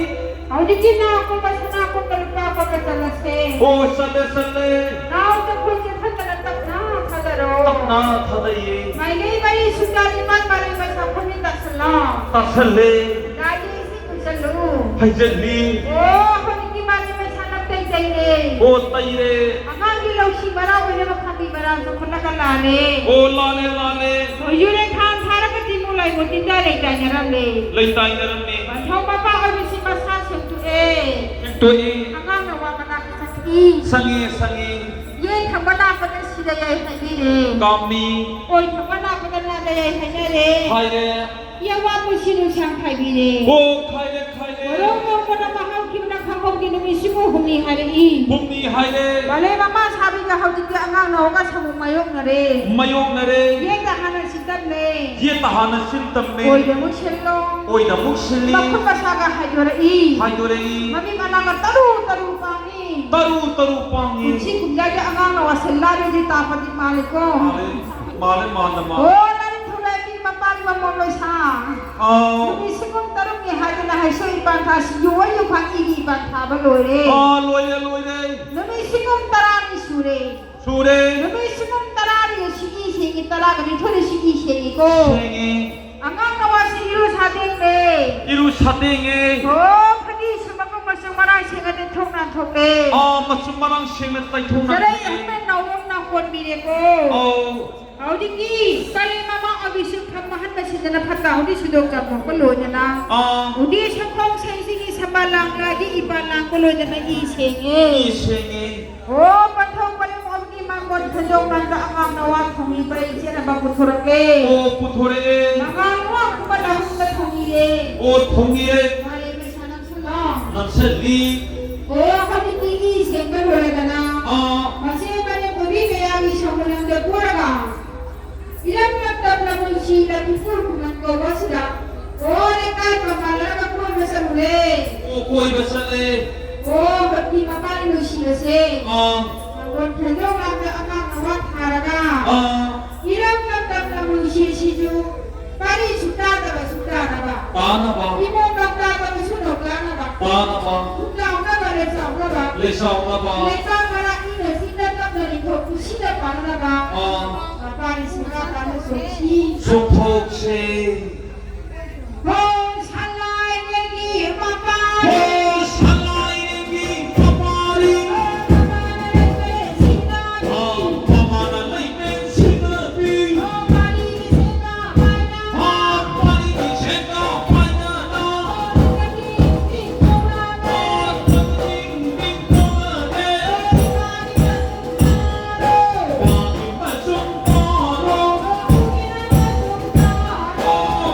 ꯍꯧꯖꯤꯛꯇꯤ ꯅꯥ ꯀꯨꯝꯕ ꯁꯅꯥ ꯀꯨꯝꯕ ꯂꯨꯄꯥ ꯀꯨꯝꯕ ꯆꯠꯂꯁꯦ꯫ ꯑꯣ, ꯆꯠꯂꯦ, ꯆꯠꯂꯦ꯫ ꯅꯥꯎꯗ ꯈꯨꯠꯁꯦ ꯐꯖꯅ ꯇꯞꯅ ꯊꯥꯗꯔꯣ꯫ ꯇꯞꯅ ꯊꯥꯗꯩꯌꯦ꯫ ꯃꯥꯏꯀꯩ ꯃꯔꯤ ꯁꯨꯇꯥ ꯅꯤꯄꯥꯟ ꯃꯔꯤ ꯃꯁꯥ ꯐꯨꯝꯖꯤꯟ ꯇꯥꯁꯜꯂꯣ꯫ ꯇꯥꯁꯜꯂꯦ꯫ ꯂꯥꯏꯒꯤ ꯏꯁꯤꯡ ꯍꯩꯖꯜꯂꯨ꯫ ꯍꯩꯖꯜꯂꯤ꯫ ꯑꯣ, ꯍꯧꯖꯤꯛꯇꯤ ꯃꯥꯗꯤ ꯃꯁꯥ ꯅꯞꯇꯩ ꯇꯩꯔꯦ꯫ ꯑꯣ, ꯇꯩꯔꯦ꯫ ꯑꯉꯥꯡꯒꯤ ꯂꯧꯁꯤ ꯃꯔꯥ ꯑꯣꯏꯅꯕ ꯈꯥꯕꯤ ꯃꯔꯥ ꯆꯨꯞꯈꯠꯂꯒ ꯂꯥꯜꯂꯦ꯫ ꯑꯣ, ꯂꯥꯜꯂꯦ, ꯂꯥꯜꯂꯦ꯫ ꯑꯣꯏꯖꯨꯔꯦ ꯊꯥꯡ ꯊꯥꯔꯒ ꯇꯤꯃꯨ ꯂꯥꯏꯕꯨ ꯇꯤꯟꯗ ꯂꯩꯇꯥꯏꯅꯔꯝꯂꯦ꯫ ꯂꯩꯇꯥꯏꯅꯔꯝꯃꯦ꯫ ꯃꯊꯧ ꯃꯄꯥ ꯑꯣꯏꯕꯁꯤ ꯃꯁꯥ ꯁꯦꯡꯇꯣꯛꯑꯦ꯫ ꯁꯦꯡꯇꯣꯛꯑꯦ꯫ ꯑꯉꯥꯡꯅ ꯋꯥ ꯃꯅꯥꯛꯇ ꯆꯪꯉꯤ꯫ ꯁꯪꯉꯦ, ꯁꯪꯉꯦ꯫ ꯌꯦꯡ ꯊꯪꯕ ꯂꯥꯛꯄꯗ ꯁꯤꯗ ꯌꯥꯏ ꯍꯥꯏꯕꯤꯔꯦ꯫ ꯀꯥꯝꯃꯤ꯫ ꯑꯣꯏ ꯊꯪꯕ ꯂꯥꯛꯄꯗ ꯉꯥꯗ ꯌꯥꯏ ꯍꯥꯏꯅꯔꯦ꯫ ꯍꯥꯏꯔꯦ꯫ ꯌꯦꯋꯥ ꯄꯨꯟꯁꯤ ꯅꯨꯡꯁꯥꯡ ꯈꯥꯏꯕꯤꯔꯦ꯫ ꯑꯣ, ꯈꯥꯏꯔꯦ, ꯈꯥꯏꯔꯦ꯫ ꯃꯔꯣꯡ ꯃꯔꯣꯡꯕꯅ ꯃꯍꯥꯎ ꯈꯤꯕꯅ ꯈꯪꯍꯧꯗꯦ ꯅꯨꯃꯤꯠꯁꯤꯕꯨ ꯍꯨꯝꯅꯤ ꯍꯥꯏꯔꯛꯏ꯫ ꯍꯨꯝꯅꯤ ꯍꯥꯏꯔꯦ꯫ ꯕꯥꯂꯦ ꯃꯃꯥ ꯁꯥꯕꯤꯒ ꯍꯧꯖꯤꯛꯇꯤ ꯑꯉꯥꯡ ꯅꯧꯒ ꯁꯃꯨꯛ ꯃꯥꯌꯣꯛꯅꯔꯦ꯫ ꯃꯥꯌꯣꯛꯅꯔꯦ꯫ ꯌꯦꯠꯇ ꯍꯥꯟꯅ ꯁꯤꯟꯇꯝꯂꯦ꯫ ꯌꯦꯠꯇ ꯍꯥꯟꯅ ꯁꯤꯟꯇꯝꯂꯦ꯫ ꯑꯣꯏꯗ ꯑꯃꯨꯛ ꯁꯤꯜꯂꯣ꯫ ꯑꯣꯏꯗ ꯑꯃꯨꯛ ꯁꯤꯜꯂꯤ꯫ ꯃꯈꯨꯠ ꯃꯁꯥꯒ ꯍꯥꯏꯗꯣꯔꯛꯏ꯫ ꯍꯥꯏꯗꯣꯔꯛꯏ꯫ ꯃꯃꯤꯠ ꯃꯅꯥꯒ ꯇꯔꯨ ꯇꯔꯨ ꯄꯥꯡꯉꯤ꯫ ꯇꯔꯨ ꯇꯔꯨ ꯄꯥꯡꯉꯤ꯫ ꯄꯨꯟꯁꯤ ꯀꯨꯝꯖꯥꯒꯤ ꯑꯉꯥꯡꯅ ꯋꯥꯁꯤꯜꯂꯥꯔꯦꯗꯤ ꯇꯥꯕꯗꯤ ꯃꯥꯜꯂꯤꯀꯣ꯫ ꯃꯥꯜꯂꯦ, ꯃꯥꯜꯂꯦ, ꯃꯥꯜꯂꯦ, ꯃꯥꯜꯂꯦ꯫ ꯑꯣ, ꯂꯥꯏꯔꯤꯛ ꯊꯧꯔꯛꯏ ꯃꯄꯥꯒꯤ ꯃꯃꯣꯟ ꯂꯣꯏꯁꯥ꯫ ꯑꯥꯎ꯫ ꯅꯨꯃꯤꯠ ꯁꯤꯒꯨꯝ ꯇꯔꯨꯛꯅꯤ ꯍꯥꯏꯗꯨꯅ ꯍꯩꯁꯣꯏ ꯏꯄꯥꯟ ꯊꯥ ꯁꯤꯡꯖꯨ ꯑꯣꯏꯌꯨ ꯈꯥꯛ ꯏꯒꯤ ꯏꯄꯥꯟ ꯊꯥꯕ ꯂꯣꯏꯔꯦ꯫ ꯑꯥ, ꯂꯣꯏꯔꯦ, ꯂꯣꯏꯔꯦ꯫ ꯅꯨꯃꯤꯠ ꯁꯤꯒꯨꯝ ꯇꯔꯥꯅꯤ ꯁꯨꯔꯦ꯫ ꯁꯨꯔꯦ꯫ ꯅꯨꯃꯤꯠ ꯁꯤꯒꯨꯝ ꯇꯔꯥꯅꯤ ꯁꯤꯒꯤ ꯁꯦꯡꯉꯤ, ꯇꯔꯥꯒ ꯅꯤꯊꯣꯏꯅꯤ ꯁꯤꯒꯤ ꯁꯦꯡꯉꯤꯀꯣ꯫ ꯁꯦꯡꯉꯤ꯫ ꯑꯉꯥꯡ ꯅꯋꯥꯁꯤ ꯏꯔꯨ ꯁꯥꯗꯦꯡꯂꯦ꯫ ꯏꯔꯨ ꯁꯥꯗꯦꯡꯉꯦ꯫ ꯑꯣ, ꯐꯗꯤ ꯁꯨꯝꯕ ꯃꯆꯨ ꯃꯔꯥꯡ ꯁꯦꯡꯅ ꯇꯩꯊꯣꯛ ꯅꯥꯟꯊꯣꯛꯂꯦ꯫ ꯑꯥ, ꯃꯆꯨ ꯃꯔꯥꯡ ꯁꯦꯡꯅ ꯇꯩꯊꯣꯛ ꯆꯔꯩ ꯅꯥꯟꯊꯣꯛꯂꯦ꯫ ꯑꯍꯟꯕ ꯅꯥꯎꯔꯣꯝ ꯅꯥꯀꯣꯟꯕꯤꯔꯦꯀꯣ꯫ ꯑꯧ꯫ ꯍꯧꯖꯤꯛꯇꯤ ꯀꯂꯦꯟ ꯃꯃꯥ ꯑꯣꯏꯕꯤꯁꯨ ꯈꯝ ꯑꯍꯟꯕ ꯁꯤꯗꯅ ꯐꯠꯇ ꯍꯥꯎꯗꯤ ꯁꯨꯗꯣꯛ ꯆꯥꯝꯊꯣꯛꯄ ꯂꯣꯏꯗꯅ꯫ ꯑꯥ꯫ ꯍꯧꯖꯤꯛ ꯁꯪꯈꯣꯡ ꯁꯦꯡꯁꯤꯒꯤ ꯁꯝꯕꯥꯜ ꯂꯥꯡ ꯂꯥꯏꯒꯤ ꯏꯄꯥ ꯂꯥꯡꯕ ꯂꯣꯏꯗꯅ ꯏ ꯁꯦꯡꯉꯦ꯫ ꯏ ꯁꯦꯡꯉꯦ꯫ ꯑꯣ, ꯄꯟꯊꯧ ꯄꯔꯦꯡ ꯑꯣꯝꯒꯤ ꯃꯥꯡꯒꯣꯟ ꯊꯣꯏꯗꯣꯛ ꯃꯥꯡꯗ ꯑꯉꯥꯡ ꯅꯋꯥ ꯊꯣꯡꯉꯤꯕ ꯏꯆꯦꯅꯕ ꯄꯨꯊꯣꯔꯛꯂꯦ꯫ ꯑꯣ, ꯄꯨꯊꯣꯔꯛꯑꯦ꯫ ꯃꯉꯥꯜ ꯋꯥꯡꯈꯨꯕ ꯂꯥꯍꯨꯝꯗ ꯊꯣꯡꯉꯤꯔꯦ꯫ ꯑꯣ, ꯊꯣꯡꯉꯤꯔꯦ꯫ ꯃꯥꯂꯦꯝꯒꯤ ꯁꯥꯟꯅ ꯁꯨꯂꯥ꯫ ꯅꯛꯁꯜꯂꯤ꯫ ꯑꯣ, ꯍꯧꯖꯤꯛꯇꯤ ꯏ ꯁꯦꯡꯕ ꯂꯣꯏꯔꯗꯅ꯫ ꯑꯥ꯫ ꯃꯆꯦ ꯃꯅꯤꯄꯨꯔꯤ ꯃꯌꯥꯝꯒꯤ ꯁꯃꯨꯗ꯭ꯔꯗ ꯄꯨꯔꯒ ꯏꯔꯝ ꯅꯠꯇꯕ ꯄꯨꯟꯁꯤ ꯂꯝꯕꯤ ꯄꯨꯔ ꯈꯨꯃꯟ ꯀꯧꯕꯁꯤꯗ ꯑꯣ ꯂꯩꯀꯥꯏ ꯄꯥꯡꯒꯜꯂꯒ ꯀꯣꯏꯕ ꯆꯠꯂꯨꯔꯦ꯫ ꯑꯣ, ꯀꯣꯏꯕ ꯆꯠꯂꯦ꯫ ꯑꯣ, ꯍꯧꯖꯤꯛꯇꯤ ꯃꯄꯥꯒꯤ ꯅꯨꯡꯁꯤꯕꯁꯦ, ꯑꯥ꯫ ꯃꯥꯡꯒꯣꯟ ꯈꯣꯡꯖꯣꯝ ꯂꯥꯡꯗ ꯑꯉꯥꯡ ꯑꯃ ꯊꯥꯔꯒ, ꯑꯥ꯫ ꯏꯔꯝ ꯅꯝꯗꯝ ꯅꯝ ꯅꯨꯡꯁꯤꯁꯤꯁꯨ ꯄꯥꯔꯤ ꯁꯨꯛꯇꯥꯗꯕ ꯁꯨꯛꯇꯥꯅꯕ꯫ ꯇꯥꯅꯕ꯫ ꯏꯃꯣ ꯅꯧꯇꯥꯗꯕ ꯏꯁꯨ ꯅꯧꯇꯥꯅꯕ꯫ ꯇꯥꯅꯕ꯫ ꯊꯨꯝꯖꯥꯎꯅꯕ ꯂꯩꯆꯥꯎꯅꯕ꯫ ꯂꯩꯆꯥꯎꯅꯕ꯫ ꯂꯩꯄꯥꯛ ꯃꯔꯥ ꯏꯪꯅ ꯆꯤꯛꯅ ꯇꯞꯅ ꯅꯤꯡꯊꯧ ꯀꯨꯁꯤꯅ ꯄꯥꯟꯅꯅꯕ꯫ ꯑꯥ꯫ ꯃꯄꯥꯒꯤ ꯁꯅꯥ ꯇꯥꯅ ꯆꯣꯡꯁꯤ꯫ ꯆꯣꯡꯊꯣꯛꯁꯤ꯫ ꯍꯣ ꯁꯂꯥꯏꯒꯤ ꯃꯄꯥ꯫ ꯍꯣ ꯁꯂꯥꯏꯒꯤ ꯃꯄꯥꯔꯤ꯫ ꯍꯣ ꯃꯃꯥꯅ ꯂꯩꯕꯦꯟ ꯁꯤꯅꯕꯤ꯫ ꯍꯣ ꯃꯃꯥꯅ ꯂꯩꯕꯦꯟ ꯁꯤꯅꯕꯤ꯫ ꯍꯣ ꯄꯥꯔꯤꯒꯤ ꯁꯦꯟꯗꯥ ꯄꯥꯏꯅ꯫ ꯍꯣ ꯄꯥꯔꯤꯒꯤ ꯁꯦꯟꯗꯥ ꯄꯥꯏꯅꯅ꯫ ꯍꯣ ꯅꯨꯡꯒꯤ ꯏꯁꯤꯡ ꯊꯣꯛꯂꯛꯑꯦ꯫ ꯍꯣ ꯅꯨꯡꯒꯤ ꯏꯁꯤꯡ ꯊꯣꯛꯂꯛꯑꯦ꯫ ꯍꯣ ꯏꯃꯥꯒꯤ ꯃꯆꯨꯝ ꯇꯥꯔꯣ꯫ ꯏꯃꯥꯒꯤ ꯃꯆꯨꯝ ꯇꯥꯔꯣ꯫ ꯍꯣ ꯅꯨꯡꯒꯤ ꯃꯆꯨꯝ ꯇꯥꯔꯣ꯫ ꯍꯣ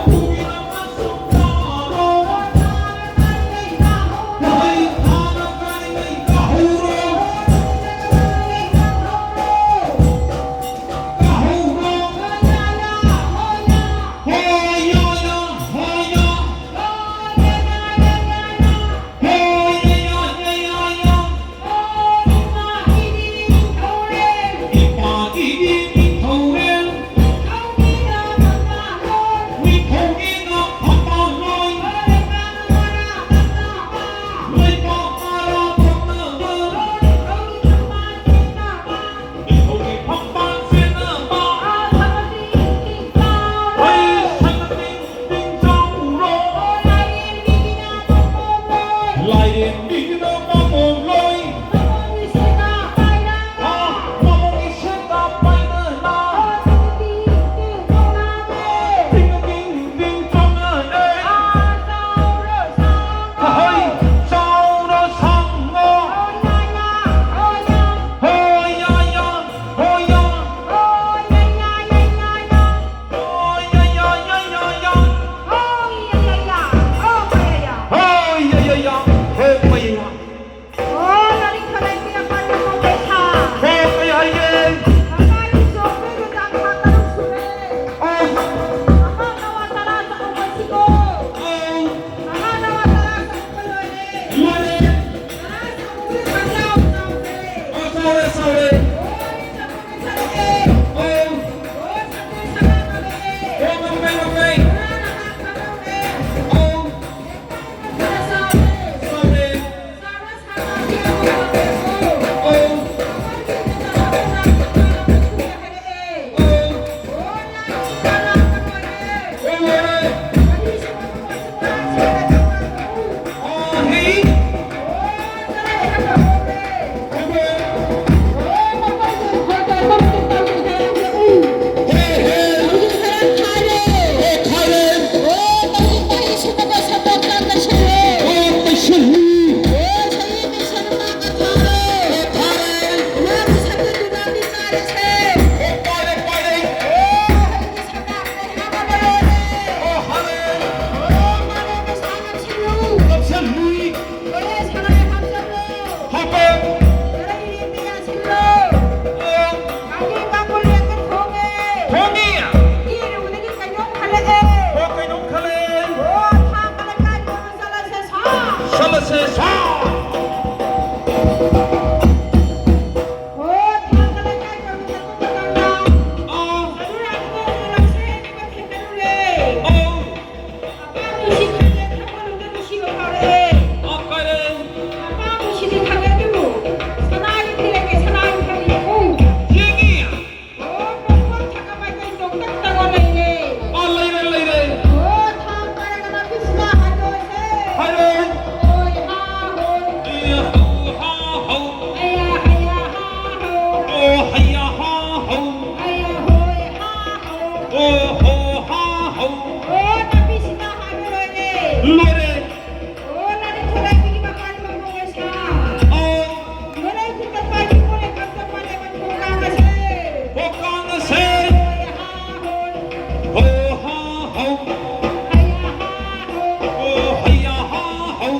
ꯆꯠꯂꯁꯦ ꯁꯥ꯫ ꯑꯣ, ꯊꯥꯡꯒ ꯂꯩꯀꯥꯏ ꯀꯃꯤꯇꯤ ꯑꯗꯨ ꯃꯇꯝꯗ ꯑꯥ꯫ ꯑꯗꯨ ꯂꯥꯛꯄꯗꯣ ꯑꯗꯨ ꯂꯥꯛꯁꯦ ꯍꯥꯏꯅ ꯊꯦꯡꯅꯔꯨꯔꯦ꯫ ꯑꯧ꯫ ꯑꯄꯥꯝꯕꯁꯤ ꯈꯪꯉꯦ, ꯊꯃꯣꯏꯅꯨꯡꯗ ꯅꯨꯡꯁꯤꯕ ꯐꯥꯎꯔꯛꯑꯦ꯫ ꯑꯣ, ꯀꯔꯤ? ꯑꯄꯥꯝꯕꯁꯤꯗꯤ ꯈꯪꯉꯦ ꯑꯗꯨꯕꯨ ꯁꯅꯥꯒꯤ ꯊꯤꯔꯛꯀꯦ, ꯁꯅꯥꯒꯤ ꯊꯝꯕꯤꯔꯛꯎ꯫ ꯌꯦꯡꯒꯦ꯫ ꯑꯣ, ꯄꯣꯛꯐꯝ ꯊꯛꯅꯕ ꯃꯥꯏꯀꯩ ꯅꯣꯡꯇꯛ ꯇꯧꯔ ꯂꯩꯔꯦ꯫ ꯑꯣ, ꯂꯩꯔꯦ, ꯂꯩꯔꯦ꯫ ꯑꯣ, ꯊꯥꯡ ꯄꯥꯏꯔꯒ ꯅꯥꯄꯤꯁꯤꯗ ꯍꯥꯏꯗꯣꯛꯑꯁꯦ꯫ ꯍꯥꯏꯔꯣ꯫ ꯍꯣꯏ ꯍꯥ ꯍꯣꯏ꯫ ꯍꯩꯌꯥ ꯍꯧ ꯍꯥ ꯍꯧ꯫ ꯍꯩꯌꯥ ꯍꯩꯌꯥ ꯍꯥ ꯍꯧ꯫ ꯑꯣ, ꯍꯩꯌꯥ ꯍꯥ ꯍꯧ꯫ ꯍꯩꯌꯥ ꯍꯣꯏ ꯍꯥ ꯍꯧ꯫ ꯑꯣ, ꯍꯣ ꯍꯥ ꯍꯧ꯫ ꯑꯣ, ꯅꯥꯄꯤꯁꯤꯗ ꯍꯥꯏꯕ ꯂꯣꯏꯔꯦ꯫ ꯂꯣꯏꯔꯦ꯫ ꯑꯣ, ꯂꯥꯏꯔꯤꯛ ꯊꯣꯔꯛꯄꯒꯤ ꯃꯄꯥꯟ ꯃꯄꯨꯡ ꯑꯣꯏꯁꯥ꯫ ꯑꯣ꯫ ꯂꯣꯏꯔꯦ, ꯈꯨꯠꯇ ꯄꯥꯏꯕꯤ ꯄꯣꯔꯦ, ꯈꯨꯠꯇ ꯄꯥꯏꯔꯦ, ꯃꯊꯣꯡ ꯀꯥꯡ ꯑꯁꯦ꯫ ꯈꯣꯡꯀꯥꯡ ꯑꯁꯦ꯫ ꯍꯣꯏ ꯍꯥ ꯍꯣꯏ꯫ ꯍꯣ ꯍꯥ ꯍꯧ꯫ ꯍꯩꯌꯥ ꯍꯥ ꯍꯧ꯫ ꯑꯣ, ꯍꯩꯌꯥ ꯍꯥ ꯍꯧ꯫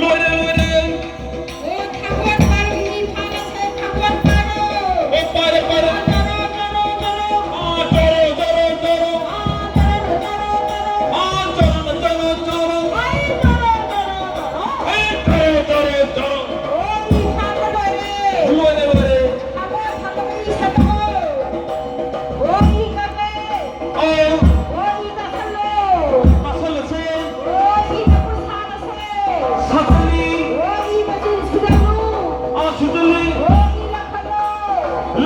ꯂꯣꯏꯔꯦ, ꯂꯣꯏꯔꯦ꯫ ꯑꯦ, ꯊꯥꯡꯒꯠ ꯄꯥꯏꯔꯣ, ꯃꯤ ꯐꯥꯔꯁꯦ, ꯊꯥꯡꯒꯠ ꯄꯥꯏꯔꯣ꯫ ꯑꯣ, ꯄꯥꯏꯔꯦ, ꯄꯥꯏꯔꯦ꯫ ꯇꯔꯣ, ꯇꯔꯣ, ꯇꯔꯣ꯫ ꯑꯥ, ꯇꯔꯣ, ꯇꯔꯣ, ꯇꯔꯣ꯫ ꯑꯥ, ꯇꯔꯣ, ꯇꯔꯣ, ꯇꯔꯣ꯫ ꯑꯩ ꯇꯔꯣ, ꯇꯔꯣ, ꯇꯔꯣ꯫ ꯑꯩ ꯇꯔꯣ, ꯇꯔꯣ, ꯇꯔꯣ꯫ ꯑꯣ, ꯃꯤ ꯐꯥꯕ ꯂꯣꯏꯔꯦ꯫ ꯂꯣꯏꯔꯦ, ꯂꯣꯏꯔꯦ꯫ ꯊꯥꯡꯒꯠ, ꯊꯥꯡꯒꯠ, ꯃꯤ ꯁꯠꯇꯣꯛꯑꯣ꯫ ꯑꯣ, ꯃꯤ ꯀꯞꯄꯦ꯫ ꯑꯥ꯫ ꯑꯣ, ꯃꯤ ꯇꯥꯁꯜꯂꯣ꯫ ꯇꯥꯁꯜꯂꯁꯦ꯫ ꯑꯣ, ꯃꯤ ꯃꯄꯨꯟ ꯁꯥꯔꯁꯦ꯫ ꯁꯥꯊꯔꯤ꯫ ꯑꯣ, ꯃꯤ ꯃꯆꯤꯟ ꯁꯨꯗꯠꯂꯨ꯫ ꯑꯥ, ꯁꯨꯗꯠꯂꯤ꯫ ꯑꯣ, ꯃꯤ ꯂꯪꯈꯠꯂꯣ꯫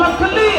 ꯂꯪꯈꯠꯂꯤ꯫